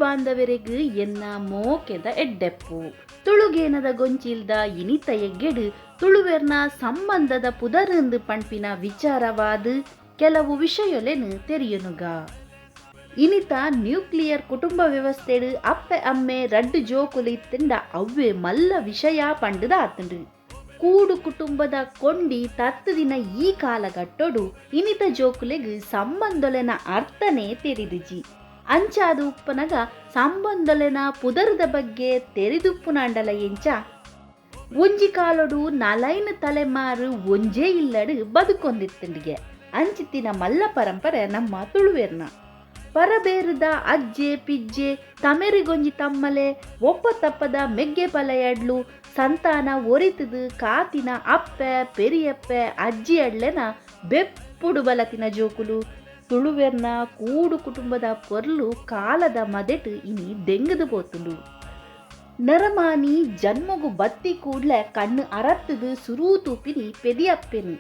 ಬಾಂಧವರೆಗ್ ಎನ್ನ ಮೋಕೆದ ಎಡ್ಡೆಪ್ಪು. ತುಳುಗೇನದ ಗೊಂಚಿಲ್ದ ಇನಿತ ಎಗ್ಗೆಡ್ ತುಳುವೆರ್ನ ಸಂಬಂಧದ ಪುದರಂದು ಪಣ್ಪಿನ ವಿಚಾರವಾದ್ ಕೆಲವು ವಿಷಯೊಲೆನ್ ತೆರಿಯೊನುಗ. ಇನಿತ ನ್ಯೂಕ್ಲಿಯರ್ ಕುಟುಂಬ ವ್ಯವಸ್ಥೆಡ್ ಅಪ್ಪೆ ಅಮ್ಮೆ ರಡ್ಡ್ ಜೋಕುಲು ಇತ್ತ್ಂಡ ಅವ್ವೇ ಮಲ್ಲ ವಿಷಯ ಪಂಡುದ್ ಆತ್ಂಡ್. ಕೂಡು ಕುಟುಂಬದ ಕೊಂಡಿ ತತ್ತ್ದಿನ ಈ ಕಾಲಘಟ್ಟೊಡು ಇನಿತ ಜೋಕುಲೆಗ್ ಸಂಬಂಧೊಲೆನ ಅರ್ಥನೇ ತೆರಿದಿಜಿ. ಅಂಚಾದ್ ಉಪ್ಪನಗ ಸಂಬಂಧೊಲೆನ ಪುದರ್ದ ಬಗ್ಗೆ ತೆರಿದುಪ್ಪುನಾಂಡಲ ಎಂಚ? ಒಂಜಿ ಕಾಲೊಡು ನಾಲೈನ್ ತಲೆಮಾರು ಒಂಜೇ ಇಲ್ಲಡ್ ಬದುಕೊಂದಿತ್ತ್ಂಡ್ಗೆ. ಅಂಚಿತ್ತಿನ ಮಲ್ಲ ಪರಂಪರೆ ನಮ್ಮ ತುಳುವೆರ್ನ. ಪರಬೇರುದ ಅಜ್ಜೆ ಪಿಜ್ಜೆ ತಮೆರಿಗೊಂಜಿ ತಮ್ಮಲೆ ಒಪ್ಪ ತಪ್ಪದ ಮೆಗ್ಗೆ ಪಲಯಡ್ಲು ಸಂತಾನ ಒರಿತುದು ಕಾತಿನ ಅಪ್ಪೆ ಪೆರಿಯಪ್ಪೆ ಅಜ್ಜಿ ಅಡ್ಲೆನ ಬೆಪ್ಪುಡು ಬಲತಿನ ಜೋಕುಲು. ತುಳುವೆರ್ನ ಕೂಡು ಕುಟುಂಬದ ಪೊರ್ಲು ಕಾಲದ ಮದೆಟ್ ಇನಿ ದೆಂಗುದು ಪೋತುಂಡು. ನರಮಾನಿ ಜನ್ಮೊಗು ಬತ್ತಿ ಕೂಡ್ಲೆ ಕಣ್ಣು ಅರತ್ತುದು ಸುರೂ ತೂಪಿನಿ ಪೆದಿಯಪ್ಪೆನ್.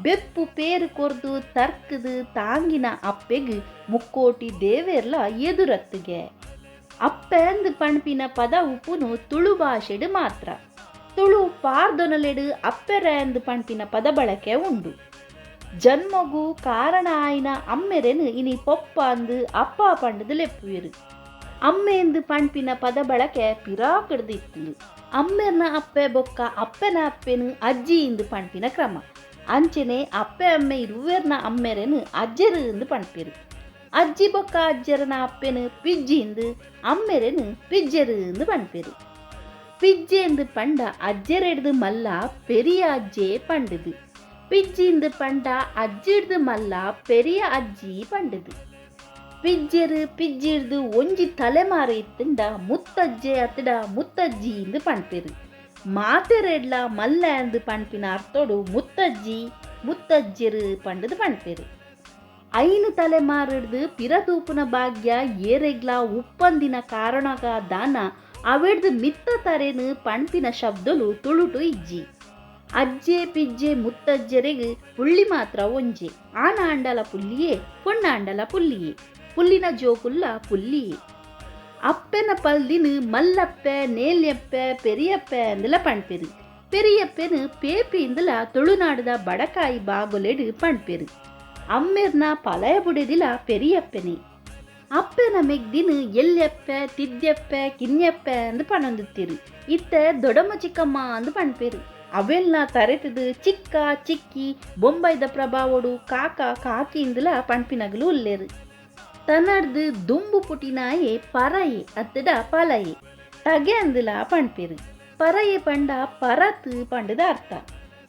ಬೆಪ್ಪು ಪೇರು ಕೊರ್ದು ತರ್ಕುದು ತಾಂಗಿನ ಅಪ್ಪೆಗ್ ಮುಕ್ಕೋಟಿ ದೇವೆರ್ಲ ಎದುರತ್ತುಗೆ. ಅಪ್ಪೆಂದ್ ಪಣ್ಪಿನ ಪದ ಉಪ್ಪುನು ತುಳು ಭಾಷೆಡ್ ಮಾತ್ರ. ತುಳು ಪಾರ್ದೊನಲೆಡ್ ಅಪ್ಪೆರೆಂದ್ ಪಣ್ಪಿನ ಪದ ಬಳಕೆ ಉಂಡು. ಜನ್ಮೊಗು ಕಾರಣ ಆಯಿನ ಅಮ್ಮೆರೆನ್ ಇನಿ ಪೊಪ್ಪ ಅಂದ್ ಅಪ್ಪ ಪಂಡುದು ಲೆಪ್ಪುವೆರ್. ಅಮ್ಮೆಂದ್ ಪಣ್ಪಿನ ಪದ ಬಳಕೆ ಪಿರಾಕುಡ್ದು ಇತ್ತುಂಡು. ಅಮ್ಮೆರ್ನ ಅಪ್ಪೆ ಬೊಕ್ಕ ಅಪ್ಪೆನ ಅಪ್ಪೆನ್ ಅಜ್ಜಿ ಇಂದ್ ಪಣ್ಪಿನ ಕ್ರಮ. ಅಂಚೆನೆ ಅಪ್ಪೆ ಅಮ್ಮೆ ಇರುವೆರ್ನ ಅಮ್ಮೆರೆನ್ ಅಜ್ಜೆರ್ ಇಂದ್ ಪಣ್ಪೆರ್. ಅಜ್ಜಿ ಬೊಕ್ಕ ಅಜ್ಜೆರನ ಅಪ್ಪೆನ್ ಪಿಜ್ಜಿ ಇಂದ್ ಅಮ್ಮೆರೆನ್ ಪಿಜ್ಜೆರ್ ಇಂದ್ ಪಣ್ಪೆರ್. ಪಿಜ್ಜೆ ಇಂದ್ ಪಂಡ ಅಜ್ಜೆರೆಡ್ದ್ ಮಲ್ಲ ಪೆರಿಯ ಅಜ್ಜೆ ಪಂಡುದು. ಪಿಜ್ಜಿ ಇಂದ್ ಪಂಡ ಅಜ್ಜಿಡ್ದ್ ಮಲ್ಲ ಪೆರಿಯ ಅಜ್ಜಿ ಪಂಡುದು. ಪಿಜ್ಜೆರ್ ಪಿಜ್ಜಿಡ್ದ್ ಒಂಜಿ ತಲೆಮಾರು ಇತ್ತ್ಂಡ ಮುತ್ತಜ್ಜೆ ಅತ್ತ್ಡ ಮುತ್ತಜ್ಜಿ ಇಂದ್ ಪಣ್ಪೆರ್. ಮಾತೆರೆಡ್ಲ ಮಲ್ಲ ಅಂದ್ ಪಣ್ಪಿನ ಅರ್ಥೊಡು ಮುತ್ತಜ್ಜಿ ಮುತ್ತಜ್ಜೆರ್ ಪಂಡುದು ಪಣ್ಪೆರ್. ಐನ್ ತಲೆಮಾರುಡ್ದ್ ಪಿರ ತೂಪುನ ಭಾಗ್ಯ ಏರೆಗ್ಲಾ ಉಪ್ಪಂದಿನ ಕಾರಣಗ ದಾನ ಅವೆಡ್ದ್ ಮಿತ್ತ ತರೆನ್ ಪಣ್ಪಿನ ಶಬ್ದೊಲು ತುಳುಟು ಇಜ್ಜಿ. ಅಜ್ಜೆ ಪಿಜ್ಜೆ ಮುತ್ತಜ್ಜೆರೆಗ್ ಪುಳ್ಳಿ ಮಾತ್ರ ಒಂಜೆ. ಆಣಾಂಡಲ ಪುಲ್ಲಿಯೇ ಪೊಣ್ಣಾಂಡಲ ಪುಲ್ಲಿಯೇ. ಪುಲ್ಲಿನ ಜೋಕುಲ್ಲ ಪುಲ್ಲಿಯೇ. ಅಪ್ಪೆನ ಪಲ್ದಿನ್ ಮಲ್ಲಪ್ಪೆ ನೇಲ್ಯಪ್ಪೆ ಪೆರಿಯಪ್ಪೆ ಅಂದ್ಲ ಪಣ್ಪೆರ್. ಪೆರಿಯಪ್ಪೆನ್ ಪೇಪಿ ಇಂದ್ಲ ತುಳುನಾಡುದ ಬಡಕಾಯಿ ಬಾಗೊಲೆಡ್ ಪಣ್ಪೆರ್. ಅಮ್ಮೆರ್ನ ಪಲಯ ಬುಡೆದಿಲ ಪೆರಿಯಪ್ಪೆನೆ. ಅಪ್ಪೆನ ಮೆಗ್ದಿನ್ ಎಲ್ಯಪ್ಪೆ ತಿದ್ಯಪ್ಪೆ ಕಿನ್ಯಪ್ಪೆ ಅಂದ್ ಪನೊಂದಿತ್ತೆರ್. ಇತ್ತೆ ದೊಡಮ್ಮ ಚಿಕ್ಕಮ್ಮ ಅಂದ್ ಪಣ್ಪೆರ್. ಅವೆಲ್ನ ತರೆತುದು ಚಿಕ್ಕ ಚಿಕ್ಕಿ ಬೊಂಬೈದ ಪ್ರಭಾವೊಡು ಕಾಕ ಕಾಕಿ ಇಂದ್ಲ ಪಣ್ಪಿನಗಲು ಉಲ್ಲೆರ್. ತನಡ್ದ್ ದುಂಬು ಪುಟಿನಾಯೆ ಪರಯೆ ಅತ್ತುಡ ಪಲಯೆ. ತಗೆ ಅಂದ್ಲ ಪಣ್ಪೆರ್. ಪರಯೆ ಪಂಡ ಪರತ್ ಪಂಡುದು ಅರ್ಥ.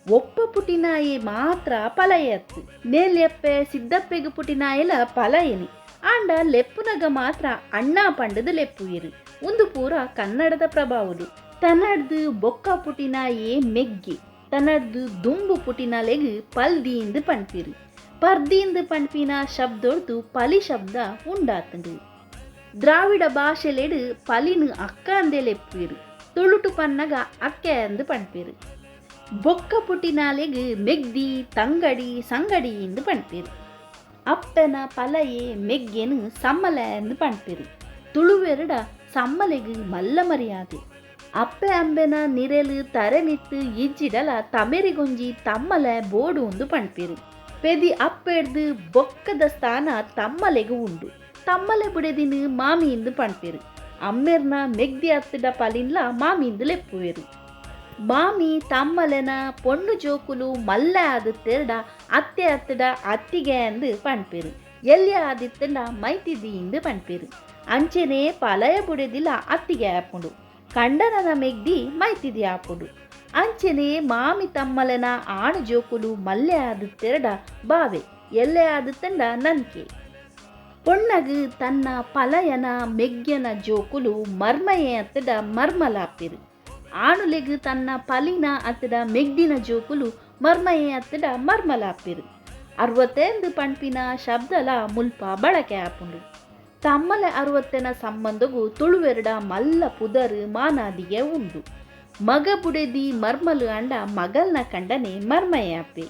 ಒಪ್ಪ ಪುಟಿನಾಯೆ ಮಾತ್ರ ಪಲಯೆ ಅತ್ತ್. ನೇಲ್ಯಪ್ಪೆ ಸಿದ್ದಪ್ಪೆಗ್ ಪುಟಿನಾಯೆಲ ಪಲಯೆನೆ. ಆಂಡ ಲೆಪ್ಪುನಗ ಮಾತ್ರ ಅಣ್ಣ ಪಂಡುದು ಲೆಪ್ಪುವೆರ್. ಉಂದು ಪೂರ ಕನ್ನಡದ ಪ್ರಭಾವೊಲು. ತನಡ್ದ್ ಬೊಕ್ಕ ಪುಟಿನಾಯೆ ಮೆಗ್ಗೆ. ತನಡ್ದ್ ದುಂಬು ಪುಟಿನಲೆಗ್ ಪಲ್ದಿ ಇಂದ್ ಪಣ್ಪೆರ್. ಪರ್ದಿಂದ್ ಪಣ್ಪಿನ ಶಬ್ದೊಡ್ದು ಪಲಿ ಶಬ್ದ ಉಂಡಾತ್ಂಡ್. ದ್ರಾವಿಡ ಭಾಷೆಲೆಡ್ ಪಲಿನ್ ಅಕ್ಕ ಅಂದೇ ಲೆಪ್ಪುವೆರ್. ತುಳುಟು ಪನ್ನಗ ಅಕ್ಕೆ ಅಂದ್ ಪಣ್ಪೆರ್. ಬೊಕ್ಕ ಪುಟಿನಾಲೆಗ್ ಮೆಗ್ದಿ ತಂಗಡಿ ಸಂಗಡಿ ಇಂದ್ ಪಣ್ಪೆರ್. ಅಪ್ಪೆನ ಪಲಯೆ ಮೆಗ್ಗೆನ್ ಸಮ್ಮಲೆ ಅಂದ್ ಪಣ್ಪೆರ್. ತುಳುವೆರ್ಡ ಸಮ್ಮಲೆಗ್ ಮಲ್ಲ ಮರ್ಯಾದೆ. ಅಪ್ಪೆ ಅಂಬೆನ ನಿರೆಲ್ ತರೆ ಮಿತ್ತ್ ಇಜ್ಜಿಡಲ ತಮೆರಿಗೊಂಜಿ ತಮ್ಮಲೆ ಬೋಡು ಇಂದ್ ಪಣ್ಪೆರ್. ಪೆದಿ ಅಪ್ಪೆಡ್ದ್ ಬೊಕ್ಕದ ಸ್ಥಾನ ತಮ್ಮಲೆಗ್ ಉಂಡು. ತಮ್ಮಲೆ ಬುಡೆದಿನ್ ಮಾಮಿ ಇಂದ್ ಪಣ್ಪೆರ್. ಅಮ್ಮೆರ್ನ ಮೆಗ್ದಿ ಅತ್ತುಡ ಪಲಿನ್ಲ ಮಾಮಿಂದ್ ಲೆಪ್ಪುವೆರ್. ಮಾಮಿ ತಮ್ಮಲೆನ ಪೊಣ್ಣು ಜೋಕುಲು ಮಲ್ಲೆ ಆದಿತ್ತೆರ್ಡ ಅತ್ತೆ ಅತ್ತುಡ ಅತ್ತಿಗೆ ಅಂದ್ ಪಣ್ಪೆರ್. ಎಲ್ಯ ಆದಿತ್ತ್ಂಡ ಮೈತಿದಿ ಇಂದ್ ಪಣ್ಪೆರ್. ಅಂಚೆನೆ ಪಲಯ ಬುಡೆದಿಲ ಅತ್ತಿಗೆ ಆಪುಂಡು. ಕಂಡನನ ಮೆಗ್ದಿ ಮೈತಿದಿ ಆಪುಂಡು. ಅಂಚೆನೆ ಮಾಮಿ ತಮ್ಮಲೆನ ಆಣ್ ಜೋಕುಲು ಮಲ್ಲೆ ಆದಿತ್ತೆರ್ಡ ಬಾವೆ ಎಲ್ಲೆ ಆದಿತ್ತ್ಂಡ ನನ್ಕೆ. ಪೊಣ್ಣಗ್ ತನ್ನ ಪಲಯನ ಮೆಗ್ಯನ ಜೋಕುಲು ಮರ್ಮಯೆ ಅತ್ತುಡ ಮರ್ಮಲಾಪೆರ್. ಆಣುಲೆಗ್ ತನ್ನ ಪಲಿನ ಅತ್ತುಡ ಮೆಗ್ದಿನ ಜೋಕುಲು ಮರ್ಮಯೆ ಅತ್ತುಡ ಮರ್ಮಲಾಪೆರ್. ಅರ್ವತೆಂದ್ ಪಣ್ಪಿನ ಶಬ್ದಲ ಮುಲ್ಪ ಬಳಕೆ ಆಪುಂಡು. ತಮ್ಮಲೆ ಅರ್ವತ್ತೆನ ಸಂಬಂಧೊಗು ತುಳುವೆರ್ಡ ಮಲ್ಲ ಪುದರ್ ಮಾನಾದಿಗೆ ಉಂಡು. ಮಗ ಬುಡೆದಿ ಮರ್ಮಲು ಆಂಡ ಮಗಲ್ನ ಕಂಡನೆ ಮರ್ಮಯೆ ಆಪೆ.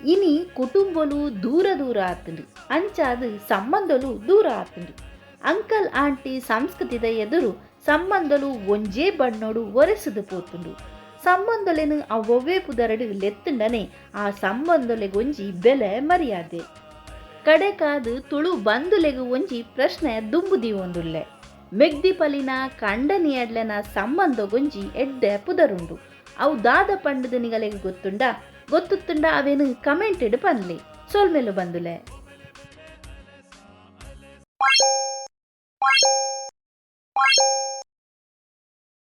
ಇನಿ ಕುಟುಂಬೊಲು ದೂರ ದೂರ ಆತ್ಂಡ್. ಅಂಚಾದ್ ಸಂಬಂಧೊಲು ದೂರ ಆತ್ಂಡ್. ಅಂಕಲ್ ಆಂಟಿ ಸಂಸ್ಕೃತಿದ ಎದುರು ಸಂಬಂಧೊಲು ಒಂಜೇ ಬಣ್ಣೊಡು ಒರೆಸುದು ಪೋತುಂಡು. ಸಂಬಂಧೊಲೆನ್ ಅವ್ವೊವ್ವೇ ಪುದರ್ಡ್ ಲೆತ್ತ್ಂಡನೇ ಆ ಸಂಬಂಧೊಲೆಗೊಂಜಿ ಬೆಲೆ ಮರ್ಯಾದೆ. ಕಡೆಕಾದ್ ತುಳು ಬಂಧುಲೆಗ್ ಒಂಜಿ ಪ್ರಶ್ನೆ ದುಂಬು ದೀವೊಂದುಲ್ಲೆ. ಮೆಗ್ದಿ ಪಲಿನ ಕಂಡನಿಯಡ್ಲೆನ ಸಂಬಂಧೊಗೊಂಜಿ ಎಡ್ಡೆ ಪುದರುಂಡು. ಅವು ದಾದ ಪಂಡ್ದ್ ನಿಗಲೆಗ್ ಗೊತ್ತುಂಡಾ? ಗೊತ್ತುತ್ತುಂಡ ಅವೆನ್ ಕಮೆಂಟ್ ಡ್ ಪನ್ಲೆ. ಸೊಲ್ಮೆಲು ಬಂಧುಲೆ.